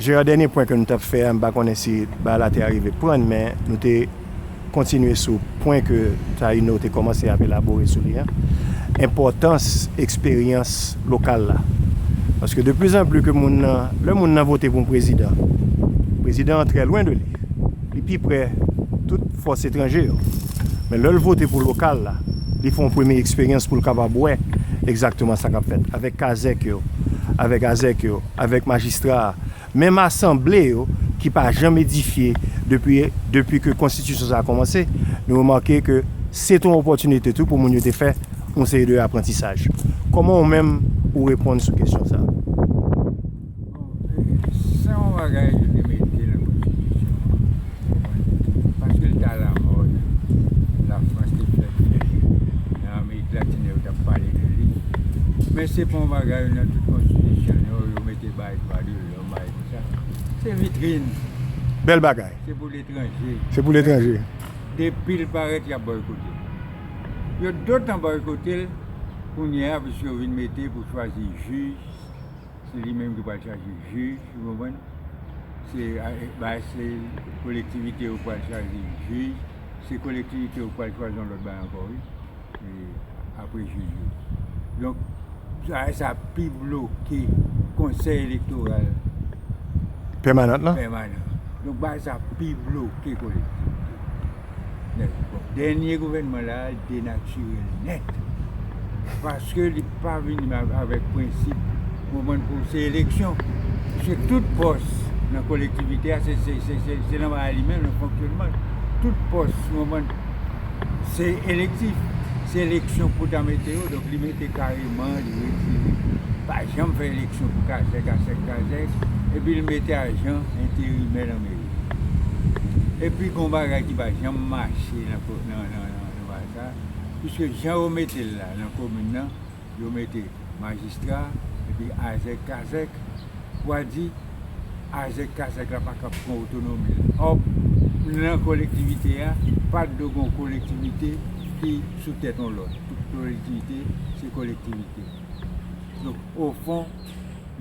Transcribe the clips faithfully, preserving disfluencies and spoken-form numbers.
Jera, dènye pwen ke nou t ap fè a, m pa konnen si bagay la te arive pran n, men nou te kontinye sou pwen ke Taïno te kòmanse ap elabore sou li a, enpòtans eksperyans lokal la. Paske de plus en plus ke moun nan, lè moun nan vote pou yon prezidan, prezidan an trè lwen de li, li pi prè tout fòs etranje yo. Men lè l vote pou lokal la, li fè yon premye eksperyans pou l kapab wè egzakteman sa k ap fèt avèk kazèk yo, avèk azèk yo, avèk majistra a. Menm asanble yo ki pa janm edifye depi, depi ke konstitisyon sa a kòmanse, nou remake ke se te yon opòtinite tou pou moun yo te fè yon seri de aprantisaj. Kòman ou menm ou reponn sou kesyon sa a? Bon, e, se yon bagay yo te mete nan konstitisyon an. Paske l t alamòd, Lafrans te fèk fè li, nan Amerik Latin yo t ap pale de li. Men se pa yon bagay nan tout konstitisyon yo, yo mete bay dwa de lòm, bay konsa. Se vitrin. Bèl bagay. Se pou letranje. Se pou letranje. Depi l parèt, y ap bòykote l. Yo dotan bòykote l kounye a, piske yo vin mete pou chwazi jij. Se li menm ki pral chwazi jij, ou konprann? Se, a, e, ba, se kolektivite yo pral chwazi jij, se kolektivite yo pral chwazi yon lòt bagay ankò, wi. E, apre jij yo. Donk, sa, sa pi bloke Konsèy Elektoral Pèmanan lan? Pèmanan. Donk, bagay sa pi bloke kolektivite. Bon, dènye gouvènman la, l denatire l nèt. Paske li pa vini avèk prensip, ou konprann, pou se eleksyon. Paske tout pòs nan kolektivite a, se, se, se, se, se nan bagay li menm, nan fonksyonman. Tout pòs, ou konprann, se elektif. Se eleksyon pou ta mete yo, donk li mete kareman, li retire. Pa janm fè eleksyon pou kazèk, asèk, kazèk, epi li mete ajan enterimè nan meri. Epi gon bagay ki pa janm mache nan, nan, nan, nan, nan bagay sa, piske jan yo mete l la nan komin nan, yo mete majistra, epi azèk, kazèk, pou a di, azèk, kazèk la pa kab pran otonomi l. Ò, nan kolektivite a, pa t dwe gon kolektivite ki sou tèt yon lòt. Tout kolektivite, se kolektivite. Donk, ofon,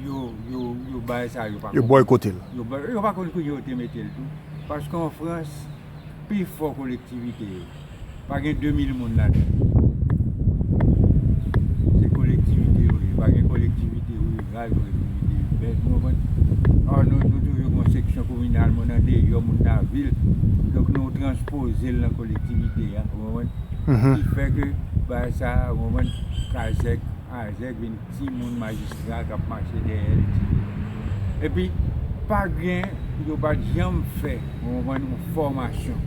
yo, yo, yo bay sa, yo pa Yo bòykote l. Yo bay, yo pa konn kounye yo te mete l tou. Paske an Frans, pi fò kolektivite yo. Pa gen de mil moun ladan. Se kolektivite yo ye. Pa gen kolektivite riral, kolektivite ibèn, ou konprann? Ò, nou, nou toujou gen yon seksyon kominal, moun andeyò, moun nan vil. Donk, nou transpoze l nan kolektivite a, ou konprann? Ki fè ke, bagay sa, ou konprann, kazèk, azèk vin timoun majistra k ap mache dèyè l, etsetera. Epi, pa gen, yo pa t janm fè, ou konprann, yon fòmasyon.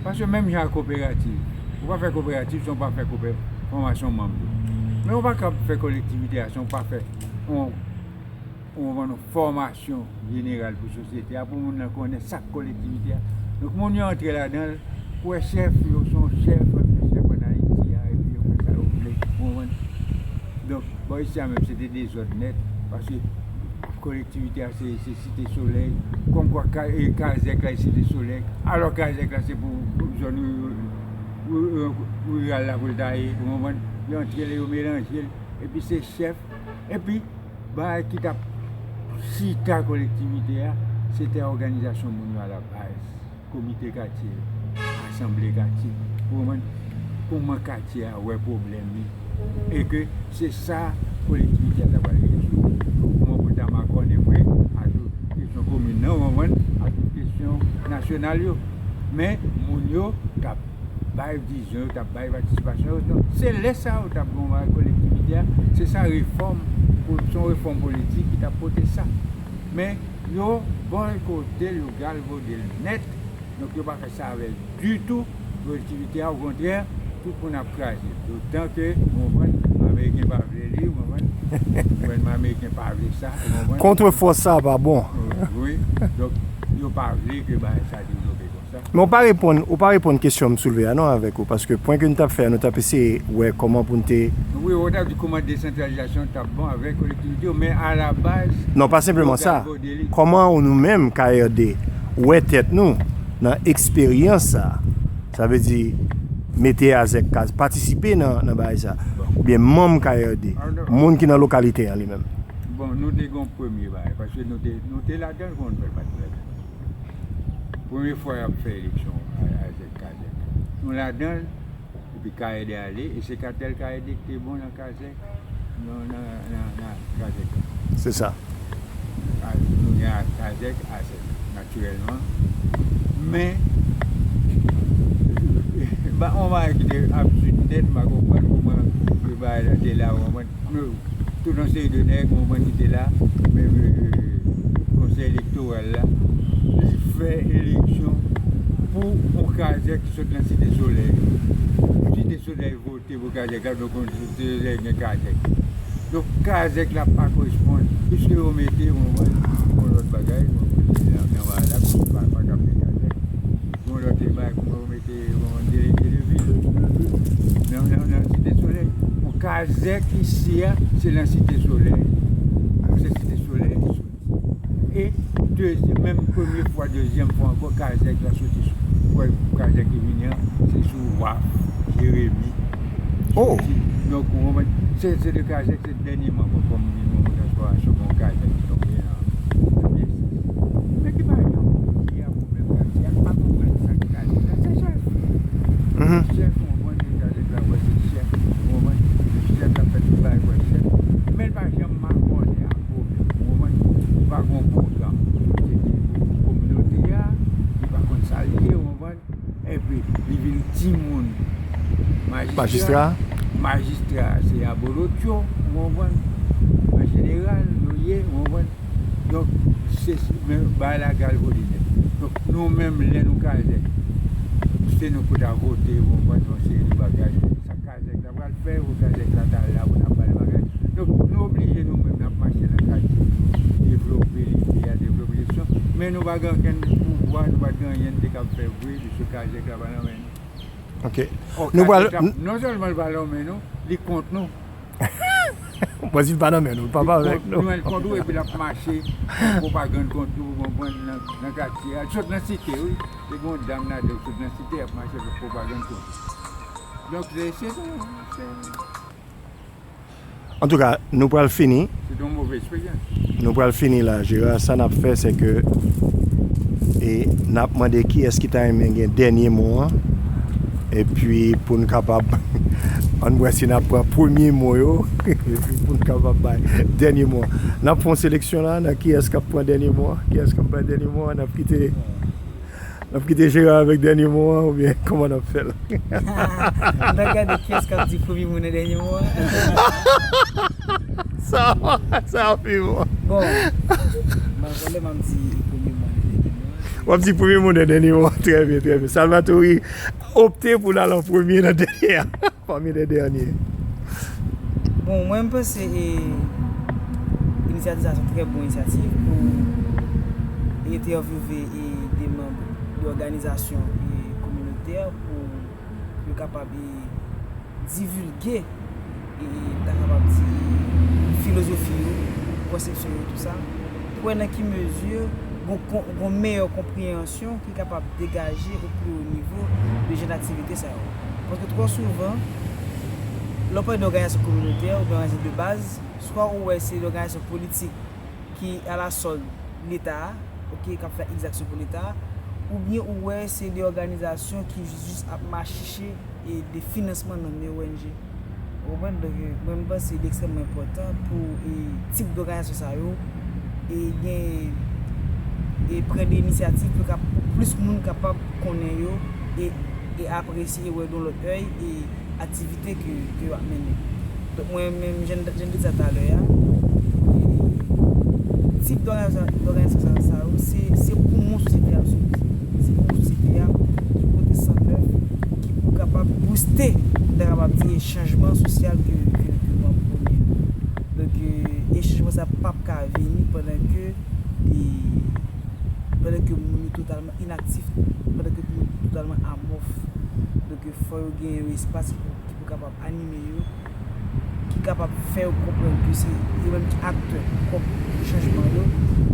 Paske menm jan ak koperativ, ou pa fè koperativ san w pa fè kope-, fòmasyon manm yo. Men ou pa kab fè kolektivite a san w pa fè yon, yon, yon fòmasyon jeneral pou sosyete a, pou moun nan konnen sa k kolektivite a. Donk, moun yo antre ladan l, pou wè chèf yo, se yon chèf, yon chèf ann Ayiti a, epi yo fè sa yo vle, ou konprann? Donk, bò isi a menm, se te dezòd nèt, paske kolektivite a, se, se Site Solèy, kòmkwa ka, e, kazèk la, e Site Solèy, alò kazèk la, se pou, pou zòn ri-, ri-, ri-, riral la pou l ta ye, ou konprann? Yo antre l, yo melanje l, epi se chèf, epi bagay ki t ap chita kolektivite a, se te òganizasyon moun yo alabaz, komite katye, asanble katye, ou konprann? Kòman katye a wè pwoblèm li, e ke se sa kolektivite a ta pral rezoud. Kòman pou l ta makònen vre a tout kesyon komin nan, ou konprann, a tout kesyon nasyonal yo. Men, moun yo t ap bay vizyon yo, t ap bay patisipasyon yo. Donk, se lè sa yo t ap gen yon bagay kolektivite a, se sa refòm, pou, se yon refòm politik ki t ap pote sa. Men, yo bòykote l, yo galvode l nèt. Donk, yo pa fè sa avè l ditou. Kolektivite a, okontrè, tout moun ap kraze l. Dotan ke, ou konprann, Ameriken pa vle li, ou konprann. Gouvènman ameriken pa vle sa, ou konprann. Kontrefòs sa pa bon. Wi, wi. Donk, yo pa vle ke bagay sa devlope konsa. Men ou pa reponn, ou pa reponn kesyon m soulve a non avèk ou, paske pwen ke nou t ap fè a, nou t ap eseye wè kòman pou n te Wi, ou t ap di kòman desantralizasyon t ap bon avèk kolektivite yo, men alabaz, Non, pa senpleman sa. Yo galvode li. Kòman ou, nou menm, K R D, wè tèt nou nan eksperyans sa a? Sa vle di, mete azèk kaz, patisipe nan, nan bagay sa a. Oubyen manm K R D, moun ki nan lokalite an li menm. Bon, nou te gen yon premye bagay, paske nou te, nou te ladan l, konnen nou pa t ladan l. Premye fwa y ap fè eleksyon a, a zèk kazèk. Nou ladan l, epi Kayèd ale, e se Katèl Kayèd ki te bon nan kazèk, nan, nan, nan, nan kazèk. Se sa. A, nou gen a, kazèk, a zèk, natirèlman. Men, ba, yon bagay ki te absid nèt, m pa konprann kòman bagay la te la, w konprann? Nou, tout yon seri de nèg, w konprann, ki te la, men, euh, konsèy elektoral la, li fè eleksyon pou yon kazèk ki sot nan Site Solèy. Site Solèy vote pou kazèk la, donk, Site Solèy gen kazèk. Donk, kazèk la pa koresponn, piske yo mete, w konprann, yon lòt bagay, bon, se nan, nan bagay la, pa, pa ka fè kazèk. Yon lòt bagay, kòman yo mete yon delege de vil nan, nan, nan Site Solèy. Bon, kazèk isi a, se nan Site Solèy. Se Site Solèy li soti. E dezyèm, menm premye fwa, dezyèm fwa ankò, kazèk la soti sou, wè, kazèk ki vini an, se sou Waf, Jeremi. Oh! Donk, ou konprann, se, se de kazèk, se dènyèman, bon, kòm nou gen yon transfòmasyon, bon, kazèk ki tonbe nan, nan pyès. Men ki pa yon pwoblèm, katye a pa konprann sa ki kazèk la, se chèf. Mhm. Chèf, ou konprann, se kazèk la, wè, se chèf, ou konprann, chèf la fè tout bagay, wè, chèf. Men l pa janm makònen ak pwoblèm, ou konprann, li pa gen yon pwogram. Se ki pou kominote a, li pa konn sa l ye, ou konprann. Epi, li vin timoun majistra. Majistra. Majistra, se abolotcho, ou konprann? An jeneral, yo ye, ou konprann? Donk, se, se, men bagay la galvode nèt. Donk, nou menm, lè nou kazèk, se nou pou ta vote, ou konprann, yon seri de bagay. Sa kazèk la pral fè, ou kazèk la ta la, pou n ap pale bagay. Donk, nou oblije nou menm, n ap mache nan katye, devlope lide a, devlope kesyon. Men nou pa gen okenn pouvwa, nou pa gen anyen nou te kab fè vre, piske kazèk la pa nan men nou. Ok. Ò, nou pral, kazèk la, non sèlman li pa nan men nou, li kont nou. Bon, si l pa nan men nou, l pa avèk nou. Li kont nou, li kont ou, epi l ap mache, fè pwopagann kont ou, ou konprann, nan, nan katye a. Li sot nan Site, wi. Te gen yon dam ladan, li sot nan Site, l ap mache, fè pwopagann kont ou. Donk, se, se, se, Antouka, nou pral fini. Se yon move eksperyans. Nou pral fini la, Jera. Sa n ap fè, se ke, e, n ap mande kiyès ki ta renmen gen dènye mo an. Epi, pou n kapab, ann wè si n ap pran premye mo yo. Epi, pou n kapab bay dènye mo an. N ap fè yon seleksyon la, nan kiyès k ap pran dènye mo an. Kiyès k ap bay dènye mo an, n ap kite N ap kite Jera avèk dènye mo an, oubyen kòman n ap fè l? N ap gade kiyès k ap di premye mo nan dènye mo an. Sa, sa ap pi bon. Bon, m pa konnen, m ap di premye mo nan dènye mo an. W ap di premye mo nan dènye mo an. Trè byen, trè byen. Salvatore opte pou l al an premye nan dènye a. Pami lè dènye. Bon, mwen, m panse, e, inisyativ sa se yon trè bon inisyativ pou entèvyouve, e, de manm de òganizasyon, e, kominotè pou yo kapab, e, divilge, e, ta kapab di, filozofi yo, konsepsyon yo, tou sa, pou wè nan ki mezi gon, gon, gon meyè konpreyansyon ki kapab degaje o pli wo nivo de jan d aktivite sa yo. Paske twò souvan, lè w pale de òganizasyon kominotè oubyen òganizasyon de baz, swa ou wè se de òganizasyon politik ki alasòl Leta a, oke, k ap fè egzaksyon pou Leta a, oubyen ou wè se de òganizasyon ki jis ap mache chèche e de finansman nan men O N G. Ou konprann? Donk, e, mwen, m panse li ekstrèmman enpòtan pou, e, tip dòganizasyon sa yo, e, gen, e, pran de inisyativ pou ka, pou plis moun kapab konnen yo, e, e apresye, e wè yon lòt èy, e aktivite ke, ke yo ap mennen. Donk, mwen menm, jan, jan m te di sa talè a, e, tip dòganizasyon, dòganizasyon sa, sa yo, se, se poumon sosyete a yo, se, se poumon sosyete a ki pote san nèf, ki pou kapab bouste, m ta kapab di, chanjman sosyal ke, ke, ke nou ap pwone. Donk, e, e chanjman sa p ap ka vini pandan ke, e, pandan ke moun yo totalman inaktif, pandan ke moun yo totalman amòf. Donk, e, fò yo gen yon espas ki pou, ki pou kapab anime yo, ki kapab fè yo konprann ke se yo menm ki aktè pwòp chanjman yo.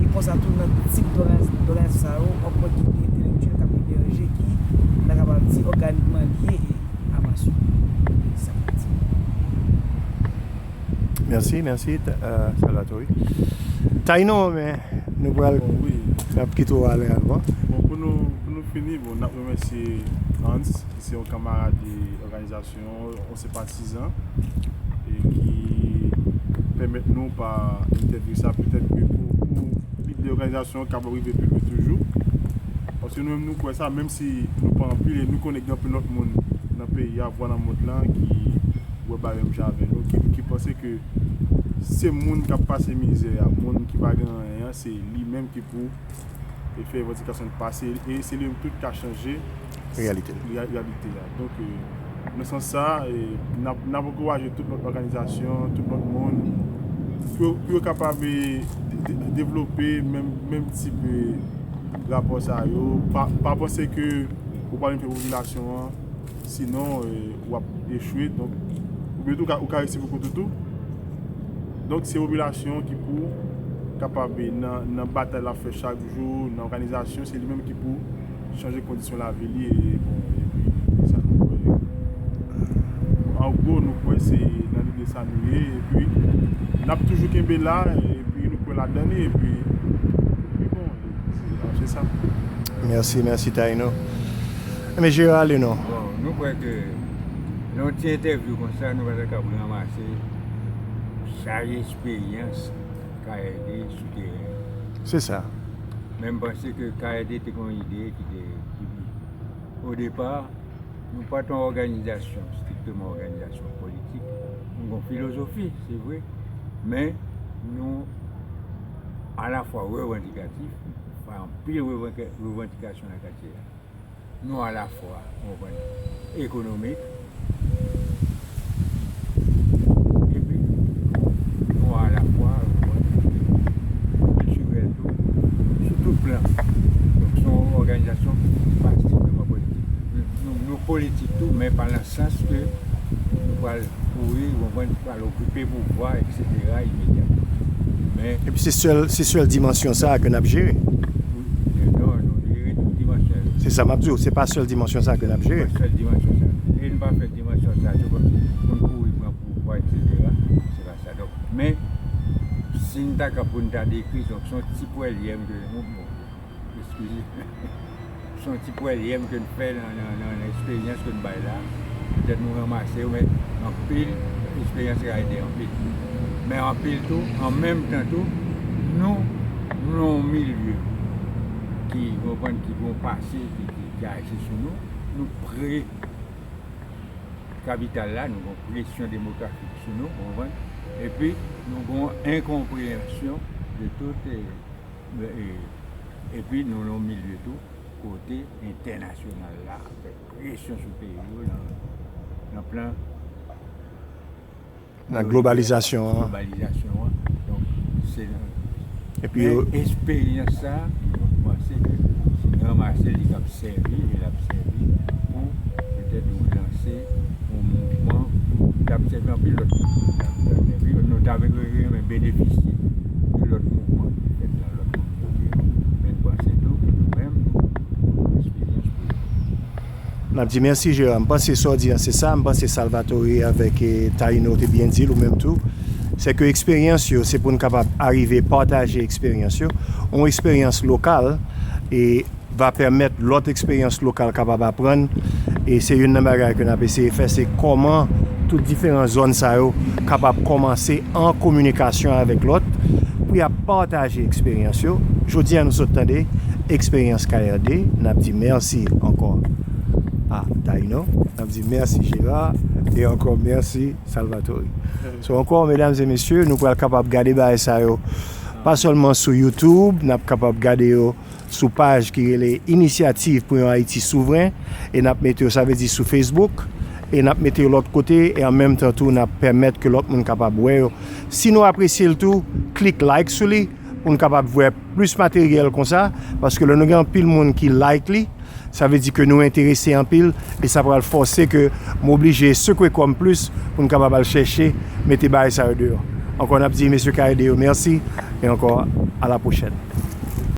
E konsa tou nan tip dòganizasyon sa yo, w ap wè ki gen entelektyèl k ap ebèje, ki, n ta kapab di, òganikman lye a mas yo. Sa m ap di. Mèsi, mèsi, Salvatore. Taino, men nou pral, n ap kite w ale avan. Bon, pou nou, pou nou fini, bon, n ap remèsye Hans, ki se yon kanmarad òganizasyon, yon senpatizan, e ki pèmèt nou pa entèvyou sa, petèt ke pou, pou lide òganizasyon kapab rive pi lwen toujou. Paske nou menm nou kwè sa, menm si nou pa anpil, e nou konnen gen anpil lòt moun nan peyi a, vwa nan mond lan, ki wè bagay menm jan avè nou, ki, ki panse ke se moun k ap pase mizè a, moun ki pa gen anyen an, se li menm ki pou e fè revandikasyon l pase, e se li menm tou ki ka chanje reyalite a. Donk, nan sans sa, n ap, n ap ankouraje tout lòt òganizasyon, tout lòt moun, pou yo, pou yo kapab devlope menm, menm tip rapò sa yo. Pa, pa panse ke ou pral vin fè popilasyon an, sinon w ap echwe. Donk, oubyen tou ou ka resi pou kont ou tou. Donk, se popilasyon ki pou kapab nan, nan batay l ap fè chak jou, nan òganizasyon, se li menm ki pou chanje kondisyon lavi li, e bon, epi sa nou kwè. An gwo, nou kwè se nan lide sa nou ye, epi n ap toujou kenbe la, epi nou kwè ladan li, epi, epi bon, se, se sa. Mèsi, mèsi Taino. Enben Gérard, ale non. Bon, nou kwè ke nan yon ti entèvyou konsa, nou pa ta kab ranmase chay esperyans K R D sou teren an. Se sa. Men m panse ke K R D te gen yon ide ki te, ki, o depa, nou pa t yon òganizasyon, strikteman òganizasyon politik. Nou gen yon filozofi, se vre, men nou alafwa revandikatif, fè anpil revandika-, revandikasyon nan katye a. Nou alafwa, ou konprann, ekonomik, epi nou alafwa, ou konprann, kiltirèl tou, sou tout plan. Donk, se yon òganizasyon ki pa strikteman politik. Nou, nou, nou politik tou, men pa nan sans ke nou pral kouri, ou konprann, pral okipe pouvwa, etsetera, imedyatman. Men. Epi se sèl, se sèl dimansyon sa a ke n ap jere. Wi, men non, nou jere tout dimansyon yo. Se sa m ap di w, se pa sèl dimansyon sa a ke n ap jere. Se pa sèl dimansyon sa a. E n pa fè dimansyon sa a tou kòmsi pou n kouri pran pouvwa, etsetera. Se pa sa. Donk, men, si n ta ka pou n ta dekri, donk, se yon ti pwèlyèm ke nou, bon, eskize. Se yon ti pwèlyèm ke n fè nan, nan, nan, nan eksperyans ke n bay la. Petèt nou ranmase yo, men anpil, eksperyans sa ede anpil. Men anpil tou, an menm tan tou, nou, nou nan yon milye ki, ou konprann, ki gen yon pase ki, ki, ki aji sou nou. Nou pre kapital la, nou gen yon presyon demografik sou nou, ou konprann? Epi, nou gen yon enkonpreyansyon de tout, e, e, epi nou nan yon milye tou, kote entènasyonal la ap fè presyon sou peyi yo nan, nan plan nan globalizasyon an. Globalizasyon an. Donk, se nan, epi men yo, esperyans sa a, mwen panse ke si n ranmase li, l ap sèvi, e l ap sèvi pou petèt relanse yon mouvman ki t ap sèvi anpil lòt moun. Epi nou ta renmen benefisye de lòt mouvman ki fèt nan lòt kominote yo. Men n panse tou ke nou menm, nou, nou eksperyans pou yo. N ap di mèsi, Gérard. M panse sa w di an se sa. M panse Salvatore avèk, e, Taino te byen di l, ou menm tou. Se ke eksperyans yo, se pou n kapab arive pataje eksperyans yo. Yon eksperyans lokal, e, va pèmèt lòt eksperyans lokal kapab aprann. E se youn nan bagay ke n ap eseye fè, se kòman tout diferan zòn sa yo kapab kòmanse an kominikasyon avèk lòt pou y ap pataje eksperyans yo. Jodi a, nou sot tande eksperyans K R D. N ap di mèsi ankò a Taino. N ap di mèsi Gérard. E ankò mèsi Salvatore. So ankò, medam e mesye, nou pral kapab gade bagay sa yo pa sèlman sou YouTube, n ap kapab gade yo sou paj ki rele Inisyativ pou yon Ayiti Souvren, e n ap mete yo, sa vle di sou Facebook, e n ap mete yo lòt kote, e an menm tan tou, n ap pèmèt ke lòt moun kapab wè yo. Si nou apresye l tou, klik like sou li, pou n kapab wè plis materyèl konsa, paske lè nou gen anpil moun ki like li, sa vle di ke nou enterese anpil, e sa pral fòse ke m oblije sekwe kò m plis pou n kapab al chèche mete bagay sa yo deyò. Ankò, n ap di mesye K R D yo mèsi, e ankò, a la pwochèn.